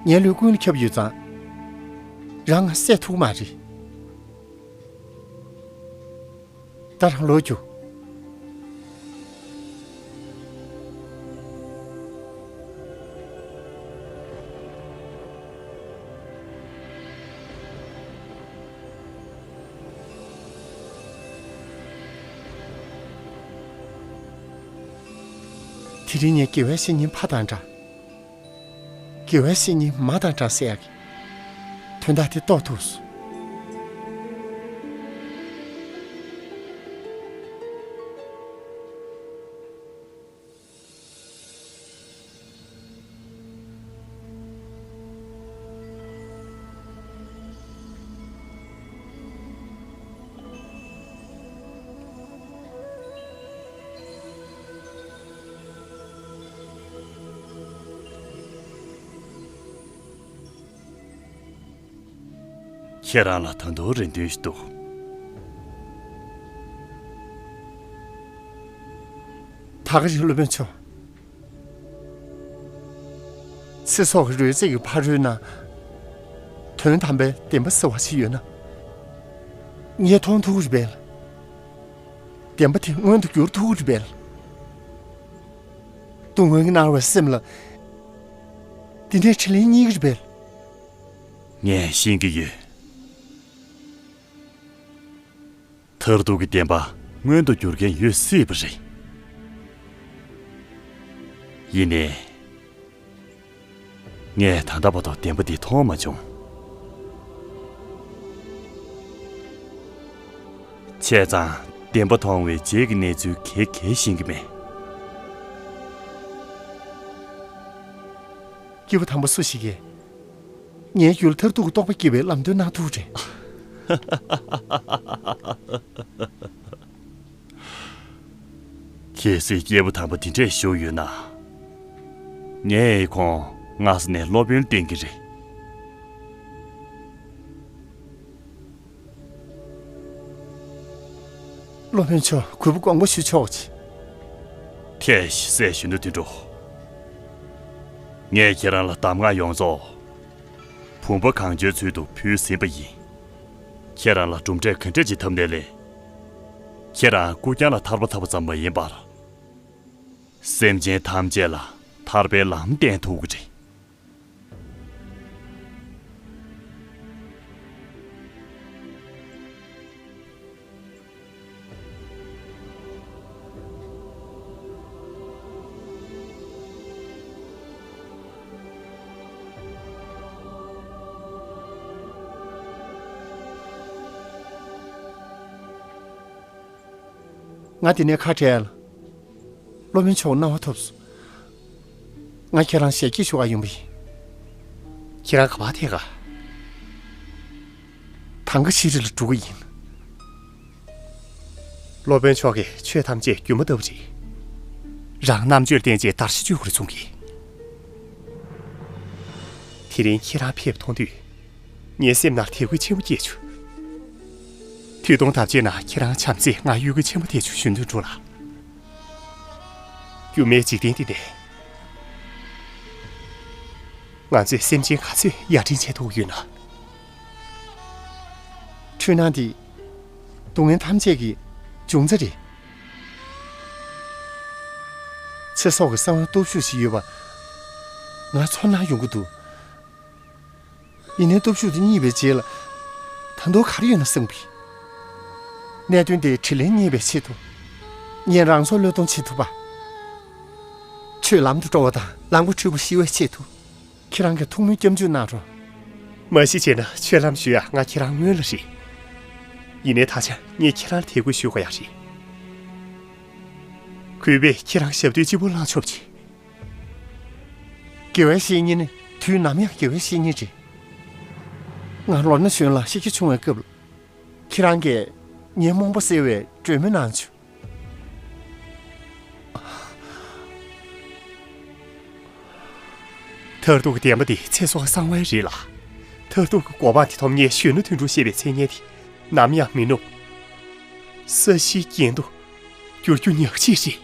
ངའི་ལུས་ཀུན་ལ་ཁྱབ་ཡོད་ཙང་། རང་ང་བསད་ཐུབ་མ་རེད། ད་རང་ལོག་རྒྱུགས། དེ་རིང་ངས་དགེ་བའི་བཤེས་གཉེན་ཕ་དང་འདྲ། དགེ་བའི་བཤེས་གཉེན་མ་དང་འདྲ་ཟེར་ཡག་གི་དོན་དག་དེ་རྟོགས་ཐུབ་སོང་། ཁྱེད་རང་ལ་ད་དུང་རེ་འདུན་ཞིག་འདུག། ད་ག་རེ་སློབ་དཔོན་མཆོག། ཚེ་སྲོག་གི་རོལ་རྩེད་ཀྱི་ཕ་རོལ་ན། དོན་དམ་པའི་བདེན་པ་ཟེར་བ་ཞིག་ཡོད་ན། ངས་མཐོང་ཐུབ་ཀྱི་རེད་པས། བདེན་པ་དེ་མངོན་དུ་འགྱུར་ཐུབ་ཀྱི་རེད་པས། སྡུག་བསྔལ་གྱིས་མནར་བའི་སེམས་ལ། འདི་འདྲའི་དྲིན་ལན་རྙེད་ཀྱི་རེད་པས། ངས་ཤེས་ཀྱི་ཡོད། མཐར་ཐུག་གི་བདེན་པ་མངོན་དུ་འགྱུར་མཁན་ཡོད་སྲིད་པ་རེད། ཡིན་ནའི། ངས་ད་ལྟ་བར་དུ་བདེན་པ་འདི་མཐོང་མ་བྱུང་། བྱས་ཙང་བདེན་པ་མཐོང་བའི་རྗེས་ཀྱི་གནས་ཚུལ་ག་གེ་ཤེས་ཀྱི་མེད། སྐྱེས་བུ་དམ་པ་སུ་ཞིག་གིས། ངའི་རྒྱུད་ལ་མཐར་ཐུག་གི་རྟོགས་པ་སྐྱེ་བའི་ལམ་སྟོན་གནང་ཐུབ་རེད། གལ་སྲིད་སྐྱེས་བུ་དམ་པ་དེ་འདྲས་བཞུགས་ཡོད་ན། ངས་ཁོང་སྔ་ས་ནས་སློབ་དཔོན་བསྟེན་གྱི་རེད། སློབ་དཔོན་མཆོག། གུས་པ་དགོངས་པ་ཞུ་ཆོག་ཅིག། ཐལ་ཞིག་སྲས་གཞོན་ནུ་དོན་གྲུབ། ངས་ཁྱེད་རང་ལ་གདམས་ངག་ཡོངས་རྫོགས། བུམ་པ་གང་བྱོའི་ཚུལ་དུ་ཕུལ་ཟིན་པ་ཡིན། ཁྱེད་རང་ལ་གྲུབ་འབྲས་ག་འདྲ་ཅིག་ཐོབ་ནའི་ལས། ཁྱེད་རང་སྐུ་རྐྱང་ལ་ཐར་པ་ཐོབ་པ་ཙམ་མ་ཡིན་པར། སེམས་ཅན་ཐམས་ཅད་ལ་ཐར་པའི་ལམ་བསྟན་ཐུབ་ཀྱི་རེད། ང་འདི་ནས་ཁ་བྲལ། སློབ་དཔོན་མཆོག་གནང་བ་ཐོབ་སོང་། ང་ཁྱེད་རང་ཞལ་གྱིས་ཞུ་ག་ཡོང་བ་ཡིན། ཁྱེད་རང་ག་པར་ཐད་ག། གང་ག་ཤི་རི་ལ་འགྲོ་གི་ཡིན། སློབ་དཔོན་མཆོག་གིས་ཆོས་ཐམས་ཅད་སྒྱུ་མ་ལྟ་བུ་རེད། རང་རྣམ་དཔྱོད་བསྟན་ཅིང་བདར་ཤ་གཅོད་དགོས་རེད་གསུང་གི། དེ་རིང་ཁྱེད་རང་ཕེབས་མཐོང་དུས། ངའི་སེམས་ནང་དད་གུས་ཆེན་པོ་སྐྱེས་བྱུང་། ཐོས་དོན་དམ་ཅན་ན་ཁྱེད་རང་བྱམས་བརྩེས་ང་གཡོ་འགུལ་ཆེན་པོ་ཐེབས་བྱུང་ཞུ་འདོད་འགྲོ་ལ། སྒྱུ་མའི་འཇིག་རྟེན་འདི་ནས། ང་ཚོས་སེམས་ཅན་ག་ཚོད་ཡར་འདྲེན་བྱེད་ཐུབ་ཡོད་ན། འཁྲུལ་སྣང་འདི། སྡུག་བསྔལ་ཐམས་ཅད་ཀྱི་འབྱུང་རྩ་རེད། ཚེ་སྲོག་གི་གསང་བའི་སྟོབས་ཤུགས་ཤིག་ཡོད་པ། ང་ཚོར་སྣང་ཡོང་གི་འདུག་ཡིན་ནའི་སྟོབས་ཤུགས་དེ་རྙེད་པའི་རྗེས་ལ། ད་དུང་ག་རེ་ཡོད་ན་བསམ་གི། གནད་དོན་དེའི་དྲིས་ལན་རྙེད་པའི་ཆེད་དུ། ངས་རང་སྲོག་བློས་གཏོང་བྱེད་ཐུབ་པ། ཆོས་ལམ་དུ་འགྲོ་བ་དང་ལམ་འགོག་འཁྲུལ་པ་ཞི་བའི་ཆེད་དུ། ཁྱེད་རང་གིས་ཐུགས་སྨོན་སྐྱབས་འཇུག་གནང་རོགས། མ་གཞི་བྱས་ན་ཆོས་ལམ་ཞུ་ཡ་ང་ཁྱེད་རང་སྔོན་ལ་རེད། ཡིན་ནའི་ད་ཆ་ངས་ཁྱེད་རང་ལ་དད་གུས་ཞུ་དགོས་ཡ་རེད། གུས་པས་ཁྱེད་རང་ཞབས་རྡོལ་གཅིག་པུ་བླངས་ཆོག་པ་བྱེད། དགེ་བའི་བཤེས་གཉེན་ནི་དུས་ནམ་ཡང་དགེ་བའི་བཤེས་གཉེན་རེད། ང་ལོ་ན་གཞོན་ལ་ཤི་ཁ་ཆུང་བའི་སྐབས་ལ། ཁྱེད་རང་གིས་ངའི་རྨོངས་པ་སེལ་བའི་གྲོས་མོལ་གནང་བྱུང་། མཐར་ཐུག་གི་བདེན་པ་འདི་ཚེ་སྲོག་གི་གསང་བ་རེད་ལ། མཐར་ཐུག་གི་གོ་འཕང་དེ་ཐོབ་ངེས་གཞོན་ནུ་དོན་གྲུབ་ཞེས་པའི་མཚན་སྙན་དེ་ནམ་ཡང་མི་ནུབ། ས་གཞིའི་རྒྱན་དུ་འགྱུར་རྒྱུ་ཉག་གཅིག་རེད།